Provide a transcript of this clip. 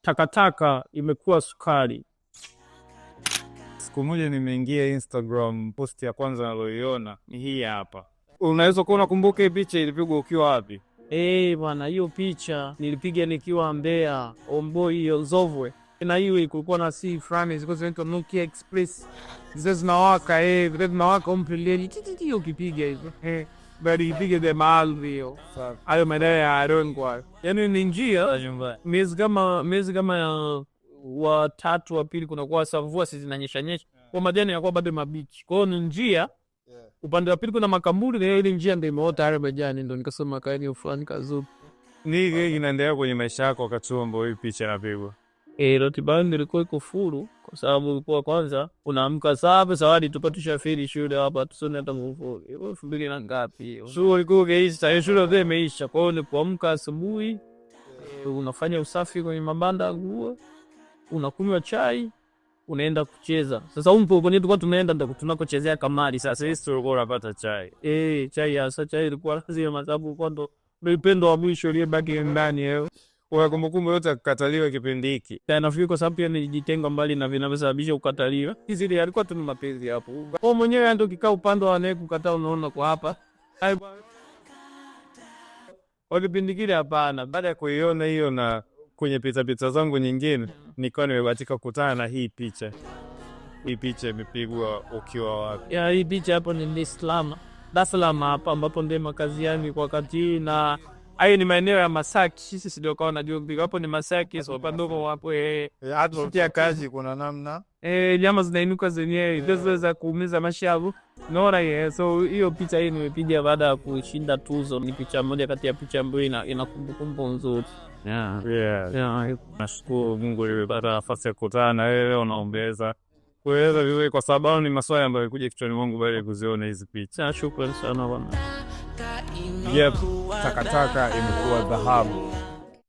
Takataka imekuwa sukari. Siku moja nimeingia Instagram, post ya kwanza naloiona ni hii hapa. Unaweza kuwa unakumbuka hii picha ilipigwa ukiwa wapi? Eh, bwana, hiyo picha nilipiga nikiwa Mbeya, Omboi hiyo Nzovwe. Na hiyo kulikuwa na si fulani zilikuwa zinaitwa Nokia Express. Zile zinawaka zile zinawaka umpeleni titi ukipiga hizo. Bali ipige de mahali hiyo. Hayo maeneo ya Rongwa. Yaani ni njia Nyumbani. miezi kama ya wa tatu wa pili kunakuwa sa mvua si zinanyesha nyesha. Kwa majani yanakuwa bado mabichi. Kwa hiyo ni njia upande wa pili kuna makaburi na ile njia ndio imeota yale majani, ndo nikasema kaeni fulani kazuri. Nini inaendelea kwenye maisha yako wakati huo ambao hii picha inapigwa? Ratiba yangu ilikuwa iko full kwa sababu ilikuwa kwanza unaamka 7 sawadi tupate tushafiri shule hapa tusome hata mvua. Ilikuwa 2000 na ngapi hiyo. Shule ilikuwa imeisha, shule yote imeisha. Kwa hiyo ni kuamka asubuhi, unafanya usafi kwenye mabanda ya nguo, unakunywa chai, unaenda kucheza. Sasa umpo kwenye tulikuwa tunaenda ndo tunakochezea kamari sasa. Sisi tulikuwa unapata chai. Chai hasa chai ilikuwa lazima sababu kwa ndo upendo wa mwisho uliyebaki ndani. Una kumbukumbu yote ya kukataliwa kipindi hiki? Nafikiri kwa sababu pia nilijitenga mbali na vinavyosababisha ukataliwa. Hizi alikuwa tu ni mapenzi hapo. Kwa mwenyewe ndio ukikaa upande wa anayekukataa unaona kwa hapa. Ai bwana. Kwa kipindi kile hapana. Baada ya kuiona hiyo na kwenye pita zangu nyingine, nikawa nimebahatika kukutana na hii picha. Hii picha imepigwa ukiwa wapi? Ya, hii picha hapo ni Dar es Salaam. Dar es Salaam hapa ambapo ndio makazi yangu kwa wakati hii na hayo ni maeneo ya Masaki. Sisi ndio kwa najua kupiga hapo ni Masaki, so hapa ndio hapo. Hata kupitia kazi kuna namna Nyama zinainuka zenyewe ndio zile za kuumiza mashavu. Naona ye, so hiyo picha hii nimepiga baada ya kushinda tuzo. Ni picha moja kati ya picha ambayo ina kumbukumbu nzuri. Yeah. Nashukuru Mungu nimepata nafasi ya kukutana na wewe, unaombeza kueleza vizuri, kwa sababu ni maswali ambayo yalikuja kichwani mwangu baada ya kuziona hizi picha. Shukrani sana bwana. Yep. Takataka imekuwa dhahabu.